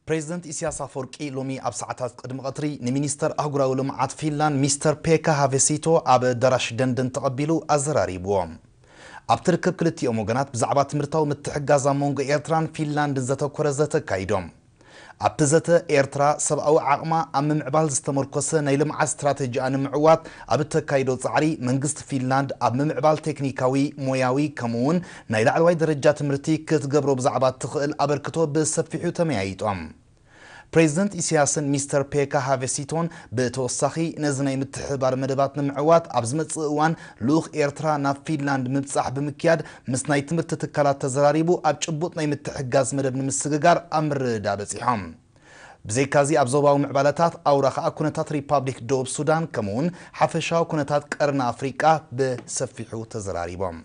ፕሬዚደንት ኢሳያስ ኣፈወርቂ ሎሚ ኣብ ሰዓታት ቅድሚ ቀትሪ ንሚኒስተር ኣህጉራዊ ልምዓት ፊንላንድ ሚስተር ፔካ ሃቬሲቶ ኣብ ኣዳራሽ ደንደን ተቐቢሉ ኣዘራሪብዎ። ኣብቲ ርክብ ክልቲኦም ወገናት ብዛዕባ ትምህርታዊ ምትሕግጋዝ ኣብ መንጎ ኤርትራን ፊንላንድን ዘተኮረ ዘተ ኣካይዶም። ኣብቲ ዘተ ኤርትራ ሰብኣዊ ዓቕማ ኣብ ምምዕባል ዝተመርኮሰ ናይ ልምዓት ስትራቴጂኣ ንምዕዋት ኣብ እተካይዶ ጻዕሪ መንግስቲ ፊንላንድ ኣብ ምምዕባል ቴክኒካዊ፣ ሞያዊ ከምኡውን ናይ ላዕለዋይ ደረጃ ትምህርቲ ክትገብሮ ብዛዕባ እትኽእል ኣበርክቶ ብሰፊሑ ተመያይጦም። ፕሬዚደንት ኢሳያስን ሚስተር ፔካ ሃቬሲቶን ብተወሳኺ ነዚ ናይ ምትሕብባር መደባት ንምዕዋት ኣብ ዝመጽእ እዋን ልኡኽ ኤርትራ ናብ ፊንላንድ ምብጻሕ ብምክያድ ምስ ናይ ትምህርቲ ትካላት ተዘራሪቡ ኣብ ጭቡጥ ናይ ምትሕግጋዝ መደብ ንምስግጋር ኣብ ምርድዳእ በጺሖም። ብዘይካዚ ኣብ ዞባዊ ምዕባለታት ኣውራ ከኣ ኩነታት ሪፓብሊክ ደቡብ ሱዳን ከምኡውን ሓፈሻዊ ኩነታት ቀርኒ ኣፍሪቃ ብሰፊሑ ተዘራሪቦም።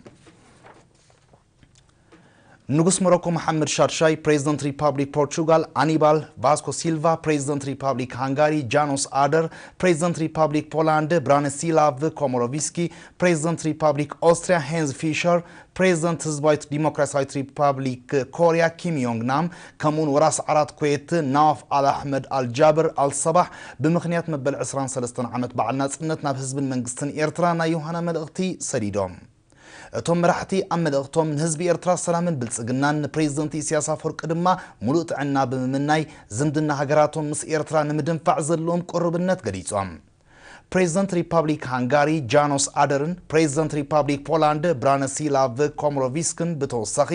ንጉስ ሞሮኮ መሓመድ ሻድሻይ፣ ፕሬዚደንት ሪፓብሊክ ፖርቹጋል ኣኒባል ቫስኮ ሲልቫ፣ ፕሬዚደንት ሪፓብሊክ ሃንጋሪ ጃኖስ ኣደር፣ ፕሬዚደንት ሪፓብሊክ ፖላንድ ብራኒስላቭ ኮሞሮቪስኪ፣ ፕሬዚደንት ሪፓብሊክ ኦስትሪያ ሄንዝ ፊሸር፣ ፕሬዚደንት ህዝባዊት ዲሞክራሲያዊት ሪፓብሊክ ኮርያ ኪም ዮንግ ናም፣ ከምኡውን ወራስ ዓራት ኩዌት ናዋፍ ኣል ኣሕመድ ኣል ጃብር ኣል ሰባሕ ብምኽንያት መበል ዕስራን ሰለስተን ዓመት በዓል ናጽነት ናብ ህዝብን መንግስትን ኤርትራ ናይ ዮሃና መልእኽቲ ሰዲዶም። እቶም መራሕቲ ኣብ መልእኽቶም ንህዝቢ ኤርትራ ሰላምን ብልጽግናን ንፕሬዚደንት ኢሳያስ ኣፈወርቂ ድማ ሙሉእ ጥዕና ብምምናይ ዝምድና ሃገራቶም ምስ ኤርትራ ንምድንፋዕ ዘለዎም ቅሩብነት ገሊጾም። ፕሬዚደንት ሪፓብሊክ ሃንጋሪ ጃኖስ ኣደርን ፕሬዚደንት ሪፓብሊክ ፖላንድ ብራኒስላቭ ኮሞሮቪስክን ብተወሳኺ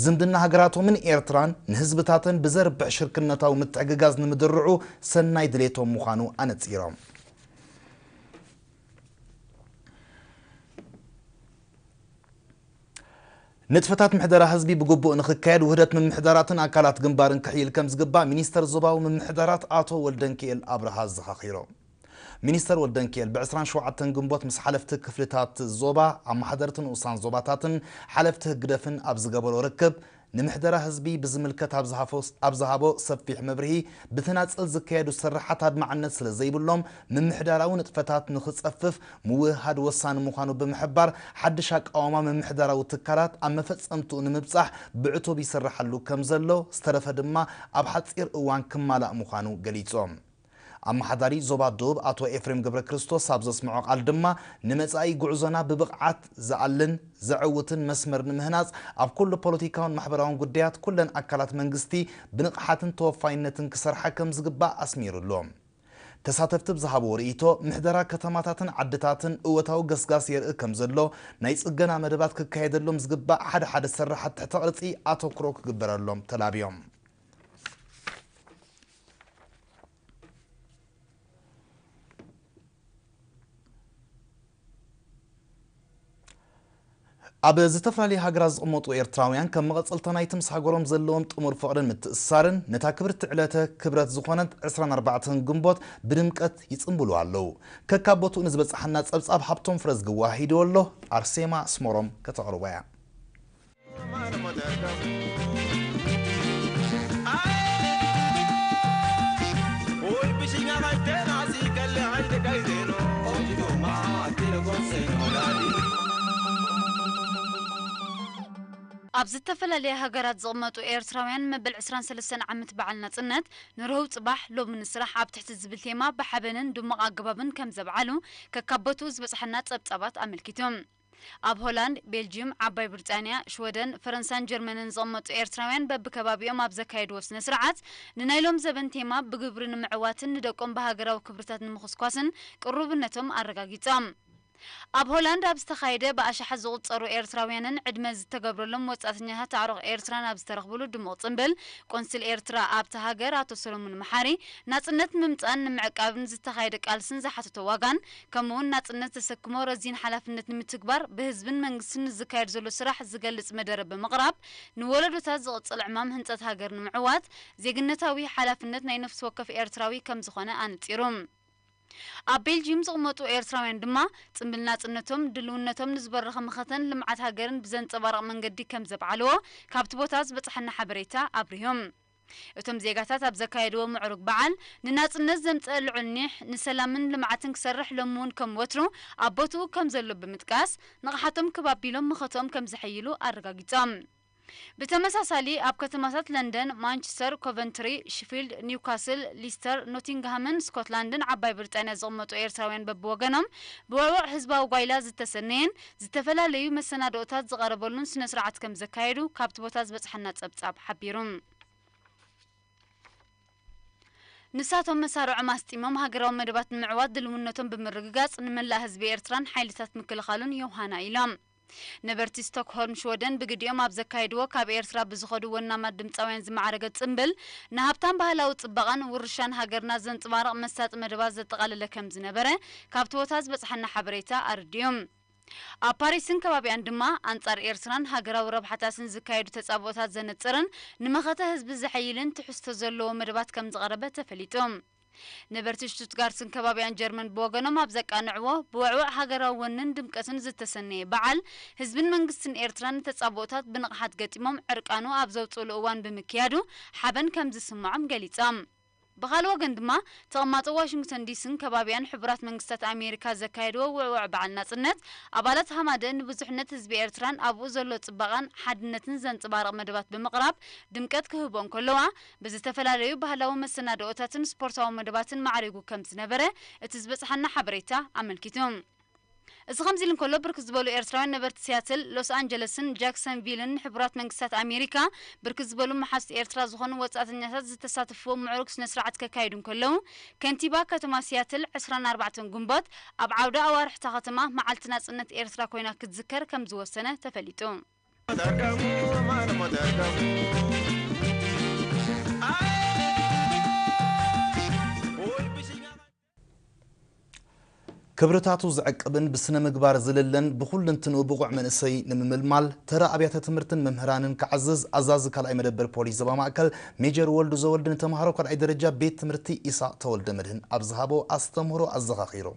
ዝምድና ሃገራቶምን ኤርትራን ንህዝብታተን ብዘርብሕ ሽርክነታዊ ምትሕግጋዝ ንምድርዑ ሰናይ ድሌቶም ምዃኑ ኣነጺሮም። ንጥፈታት ምሕደራ ህዝቢ ብግቡእ ንኽካየድ ውህደት ምምሕዳራትን ኣካላት ግንባርን ክሕይል ከም ዝግባእ ሚኒስተር ዞባዊ ምምሕዳራት ኣቶ ወልደንኪኤል ኣብርሃ ኣዘኻኺሮም። ሚኒስተር ወልደንኪኤል ብ ዕስራን ሸውዓተን ግንቦት ምስ ሓለፍቲ ክፍልታት ዞባ፣ ኣመሓደርቲ ንኡሳን ዞባታትን ሓለፍቲ ህግደፍን ኣብ ዝገበሮ ርክብ፣ ንምሕደራ ህዝቢ ብዝምልከት ኣብ ዝሃፎ-፣ ኣብ ዝሃቦ ሰፊሕ መብርሂ፣ ብተናጸል ዝካየዱ ስርሓት ኣድማዕነት ስለ ዘይብሎም፣ ምምሕዳራዊ ንጥፈታት ንኽጸፍፍ ምውህሃድ ወሳኒ ምዃኑ ብምሕባር፣ ሓድሽ ኣቃውማ ምምሕዳራዊ ትካላት ኣብ መፈጸምትኡ ንምብጻሕ ብዕቱብ ይስርሓሉ ከም ዘሎ፣ ዝተረፈ ድማ ኣብ ሓጺር እዋን ክማላእ ምዃኑ ገሊጾም። ኣመሓዳሪ ዞባ ደቡብ ኣቶ ኤፍሬም ገብረክርስቶስ ኣብ ዘስምዖ ቃል ድማ፣ ንመጻኢ ጉዕዞና ብብቕዓት ዝኣልን ዘዕውትን መስመር ንምህናጽ፣ ኣብ ኩሉ ፖለቲካውን ማሕበራውን ጉዳያት ኩለን ኣካላት መንግስቲ ብንቕሓትን ተወፋይነትን ክሰርሓ ከም ዝግባእ ኣስሚሩሉ። ተሳተፍቲ ብዝሃብዎ ርእይቶ፣ ምሕደራ ከተማታትን ዓድታትን እወታዊ ገስጋስ የርኢ ከም ዘሎ፣ ናይ ጽገና መደባት ክካየደሎም ዝግባእ ሓደ ሓደ ስራሓት ትሕተ ቅርጺ ኣተኩሮ ክግበረሎም ተላብዮም። ኣብ ዝተፈላለዩ ሃገራት ዝቕመጡ ኤርትራውያን ከም መቐጸልታ ናይቲ ምስ ሃገሮም ዘለዎም ጥሙር ፍቕርን ምትእስሳርን ነታ ክብርቲ ዕለተ ክብረት ዝኾነት ዕስራን ኣርባዕተን ግንቦት ብድምቀት ይጽንብሉ ኣለዉ። ከካብ ቦትኡ ንዝበጽሓና ጸብጻብ ሃብቶም ፍረዝጊ ኣዋሂድዎ ኣሎ። ኣርሴማ ኣስመሮም ከተቕርቦ እያ። ኣብ ዝተፈላለያ ሃገራት ዝቕመጡ ኤርትራውያን መበል ዕስራን ሰለስተን ዓመት በዓል ናጽነት ንርሁው ጽባሕ ሎሚ ንስራሕ ኣብ ትሕቲ ዝብል ቴማ ብሓበንን ድሙቕ ኣገባብን ከም ዘብዓሉ ከካብ ቦትኡ ዝበጽሓና ጸብጻባት ኣመልኪቱ። ኣብ ሆላንድ፣ ቤልጅየም፣ ዓባይ ብሪጣንያ፣ ሽወደን፣ ፈረንሳን ጀርመንን ዝቕመጡ ኤርትራውያን በብከባቢኦም ኣብ ዘካየድዎ ስነ ስርዓት፣ ንናይ ሎም ዘበን ቴማ ብግብሪ ንምዕዋትን ንደቆም ብሃገራዊ ክብርታት ንምኹስኳስን ቅሩብነቶም ኣረጋጊጾም። ኣብ ሆላንድ ኣብ ዝተኻየደ ብኣሽሓት ዝቑጸሩ ኤርትራውያንን ዕድመ ዝተገብረሎም ወጻእተኛታት ኣዕሩኽ ኤርትራን ኣብ ዝተረኽብሉ ድሙቕ ጽምብል፣ ቆንስል ኤርትራ ኣብታ ሃገር ኣቶ ሰሎሙን መሓሪ፣ ናጽነት ንምምጻእን ንምዕቃብን ዝተኻየደ ቃልስን ዝሓተቶ ዋጋን፣ ከምኡውን ናጽነት ዘሰክሞ ረዚን ሓላፍነት ንምትግባር ብህዝብን መንግስትን ንዝካየድ ዘሎ ስራሕ ዝገልጽ መደረ ብምቕራብ፣ ንወለዶታት ዝቕጽል ዕማም ህንጸት ሃገር ንምዕዋት ዜግነታዊ ሓላፍነት ናይ ነፍሲ ወከፍ ኤርትራዊ ከም ዝኾነ ኣነጺሩ። ኣብ ቤልጂየም ዝቕመጡ ኤርትራውያን ድማ፣ ጽምብል ናጽነቶም፣ ድልውነቶም ንዝበረኸ መኸተን ልምዓት ሃገርን ብዘንጸባርቕ መንገዲ ከም ዘብዓልዎ፣ ካብቲ ቦታ ዝበጽሐና ሓበሬታ ኣብሪሆም። እቶም ዜጋታት ኣብ ዘካየድዎ ምዕሩግ በዓል፣ ንናጽነት ዘምጸአ ልዑል ኒሕ፣ ንሰላምን ልምዓትን ክሰርሕ ሎሚ እውን ከም ወትሩ ኣብ ቦትኡ ከም ዘሎ ብምጥቃስ፣ ንቕሓቶም ክብ ኣቢሎም መኸተኦም ከም ዘሐይሉ ኣረጋጊጾም። ብተመሳሳሊ ኣብ ከተማታት ለንደን፣ ማንቸስተር፣ ኮቨንትሪ፣ ሽፊልድ፣ ኒውካስል፣ ሊስተር፣ ኖቲንግሃምን ስኮትላንድን ዓባይ ብሪጣንያ ዝቕመጡ ኤርትራውያን በብወገኖም ብውዕውዕ ህዝባዊ ጓይላ ዝተሰነየን ዝተፈላለዩ መሰናድኦታት ዝቐረበሉን ስነ ስርዓት ከም ዘካየዱ ካብቲ ቦታ ዝበጽሓና ጸብጻብ ሓቢሩ። ንሳቶም መሳርዖም ኣስጢሞም ሃገራዊ መደባት ንምዕዋት ድልውነቶም ብምርግጋጽ ንመላእ ህዝቢ ኤርትራን ሓይልታት ምክልኻሉን ዮሃና ኢሎም። ነበርቲ ስቶክሆልም ሽወደን ብግዲኦም ኣብ ዘካየድዎ ካብ ኤርትራ ብዝኸዱ ወናማት ድምጻውያን ዝማዕረገ ጽምብል ንሃብታም ባህላዊ ጽባቐን ውርሻን ሃገርና ዘንጽባርቕ መሳጢ መደባት ዘጠቓለለ ከም ዝነበረ ካብቲ ቦታ ዝበጽሓና ሓበሬታ ኣረዲኡ። ኣብ ፓሪስን ከባቢኣን ድማ ኣንጻር ኤርትራን ሃገራዊ ረብሓታትን ዝካየዱ ተጻብኦታት ዘነጽርን ንመኸተ ህዝቢ ዘሐይልን ትሕዝቶ ዘለዎ መደባት ከም ዝቐረበ ተፈሊጡ። ነበርቲ ሽቱትጋርትን ከባቢኣን ጀርመን ብወገኖም ኣብ ዘቃንዕዎ ብውዕውዕ ሃገራዊ ወንን ድምቀትን ዝተሰነየ በዓል ህዝብን መንግስትን ኤርትራ ንተጻብኦታት ብንቕሓት ገጢሞም ዕርቃኑ ኣብ ዘውጽእሉ እዋን ብምክያዱ ሓበን ከም ዝስምዖም ገሊጾም። ብኻልእ ወገን ድማ ተቐማጦ ዋሽንግተን ዲስን ከባቢኣን ሕቡራት መንግስታት ኣሜሪካ ዘካየድዎ ውዕውዕ በዓል ናጽነት ኣባላት ሃማደ ንብዙሕነት ህዝቢ ኤርትራን ኣብኡ ዘሎ ጽባቐን ሓድነትን ዘንጽባርቕ መደባት ብምቕራብ ድምቀት ክህቦ እንከለዋ ብዝተፈላለዩ ባህላዊ መሰናድኦታትን ስፖርታዊ መደባትን ማዕሪጉ ከም ዝነበረ እቲ ዝበጽሓና ሓበሬታ ኣመልኪቱ። እዚ ከምዚ ኢሉ እንከሎ ብርክት ዝበሉ ኤርትራውያን ነበርቲ ሲያትል፣ ሎስ ኣንጀለስን ጃክሰንቪልን ንሕቡራት መንግስታት ኣሜሪካ ብርክት ዝበሉ መሓዙት ኤርትራ ዝኾኑ ወጻእተኛታት ዝተሳተፍዎ ምዕሩግ ስነ ስርዓት ከካይዱ እንከለዉ ከንቲባ ከተማ ሲያትል ዕስራን ኣርባዕተን ግንቦት ኣብ ዓውደ ኣዋርሕ እታ ከተማ መዓልቲ ናጽነት ኤርትራ ኮይና ክትዝከር ከም ዝወሰነ ተፈሊጡ። ክብርታቱ ዝዕቅብን ብስነ ምግባር ዝልለን ብኹልንትንኡ ብቑዕ መንእሰይ ንምምልማል ተራ ኣብያተ ትምህርትን መምህራንን ክዓዝዝ ኣዛዚ ካልኣይ መደበር ፖሊስ ዞባ ማእከል ሜጀር ወልዱ ዘወልድ ንተምሃሮ ካልኣይ ደረጃ ቤት ትምህርቲ ኢሳቕ ተወልደ መድህን ኣብ ዝሃቦ ኣስተምህሮ ኣዘኻኺሩ።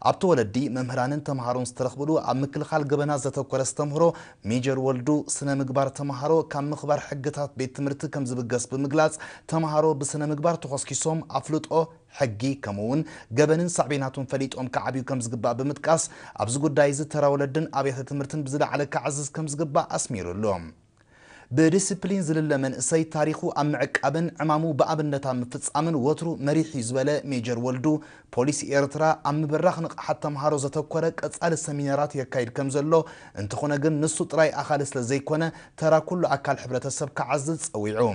ኣብቲ ወለዲ መምህራንን ተምሃሮን ዝተረኽብሉ ኣብ ምክልኻል ገበናት ዘተኮረ ኣስተምህሮ ሜጀር ወልዱ ስነ ምግባር ተምሃሮ ካብ ምኽባር ሕግታት ቤት ትምህርቲ ከም ዝብገስ ብምግላጽ ተምሃሮ ብስነ ምግባር ተኾስኪሶም ኣፍልጦ ሕጊ ከምኡውን ገበንን ሳዕቤናቱን ፈሊጦም ክዓብዩ ከም ዝግባእ ብምጥቃስ ኣብዚ ጉዳይ እዚ ተራ ወለድን ኣብያተ ትምህርትን ብዝለዓለ ክዓዝዝ ከም ዝግባእ ኣስሚሩ ኣሎ። ብዲስፕሊን ዝልለ መንእሰይ ታሪኹ ኣብ ምዕቃብን ዕማሙ ብኣብነት ኣብ ምፍጻምን ወትሩ መሪሕ እዩ ዝበለ ሜጀር ወልዱ ፖሊስ ኤርትራ ኣብ ምብራኽ ንቕሓት ተምሃሮ ዘተኮረ ቀጻሊ ሰሚናራት የካይድ ከም ዘሎ እንተኾነ ግን ንሱ ጥራይ ኣኻሊ ስለ ዘይኮነ ተራ ኩሉ ኣካል ሕብረተሰብ ክዓዝዝ ጸዊዑ።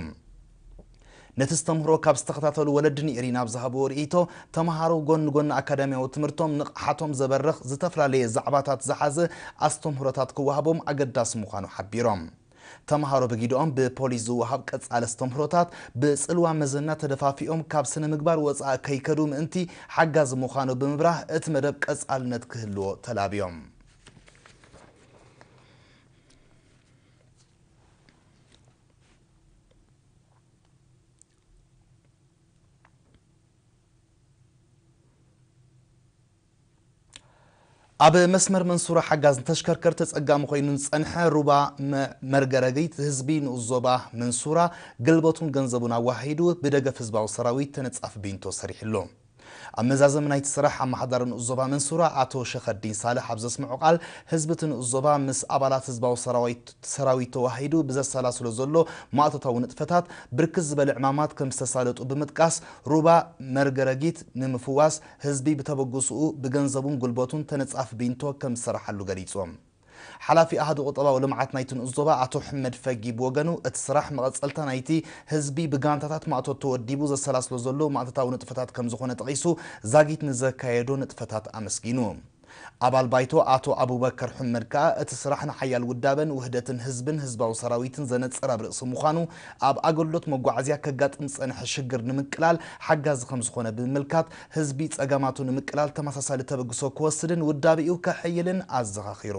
ነቲ ዝተምህሮ ካብ ዝተኸታተሉ ወለዲ ንኤሪና ኣብ ዝሃብዎ ርእይቶ ተምሃሮ ጎኒ ጎኒ ኣካዳሚያዊ ትምህርቶም ንቕሓቶም ዘበርኽ ዝተፈላለየ ዛዕባታት ዝሓዘ ኣስተምህሮታት ክወሃቦም ኣገዳሲ ምዃኑ ሓቢሮም። ተምሃሮ ብጊድኦም ብፖሊስ ዝወሃብ ቀጻሊ ኣስተምህሮታት ብጽልዋ መዘና ተደፋፊኦም ካብ ስነ ምግባር ወጻኢ ከይከዱ ምእንቲ ሓጋዚ ምዃኑ ብምብራህ እቲ መደብ ቀጻልነት ክህልዎ ተላብዮም። ኣብ መስመር መንሱራ ሓጋዝ ንተሽከርከርቲ ጸጋሚ ኮይኑ ዝጸንሐ ሩባ መርገረጊት ህዝቢ ንኡስ ዞባ መንሱራ ግልበቱን ገንዘቡን ኣዋሂዱ ብደገፍ ህዝባዊ ሰራዊት ተነጻፊ ቢንቶ ሰሪሕሉ። ኣብ መዛዘሚ ናይቲ ስራሕ ኣመሓዳሪ ንኡስ ዞባ መንሱራ ኣቶ ሸኸዲን ሳልሕ ኣብ ዘስምዖ ቃል ህዝቢ እቲ ንኡስ ዞባ ምስ ኣባላት ህዝባዊ ሰራዊት ተዋሂዱ ብዘሰላስሎ ዘሎ ማእቶታዊ ንጥፈታት ብርክት ዝበለ ዕማማት ከም ዝተሳለጡ ብምጥቃስ ሩባ መርገረጊት ንምፍዋስ ህዝቢ ብተበግስኡ ብገንዘቡን ጉልበቱን ተነጻፊ ቢንቶ ከም ዝሰረሓሉ ገሊጾም። ሓላፊ ኣሃዱ ቁጠባዊ ልምዓት ናይቲ ንኡስ ዞባ ኣቶ ሕመድ ፈጊ ብወገኑ እቲ ስራሕ መቐጸልታ ናይቲ ህዝቢ ብጋንታታት ማእቶት ተወዲቡ ዘሰላስሎ ዘሎ ማእቶታዊ ንጥፈታት ከም ዝኾነ ጠቒሱ ዛጊት ንዘካየዶ ንጥፈታት ኣመስጊኑ። ኣባል ባይቶ ኣቶ ኣቡበከር ሑመድ ከኣ እቲ ስራሕ ንሓያል ውዳበን ውህደትን ህዝብን ህዝባዊ ሰራዊትን ዘነጸረ ኣብ ርእሲ ምዃኑ ኣብ ኣገልግሎት መጓዓዝያ ከጋጥም ዝጸንሐ ሽግር ንምቅላል ሓጋዚ ከም ዝኾነ ብምምልካት ህዝቢ ጸገማቱ ንምቅላል ተመሳሳሊ ተበግሶ ክወስድን ውዳቤኡ ከሐይልን ኣዘኻኺሩ።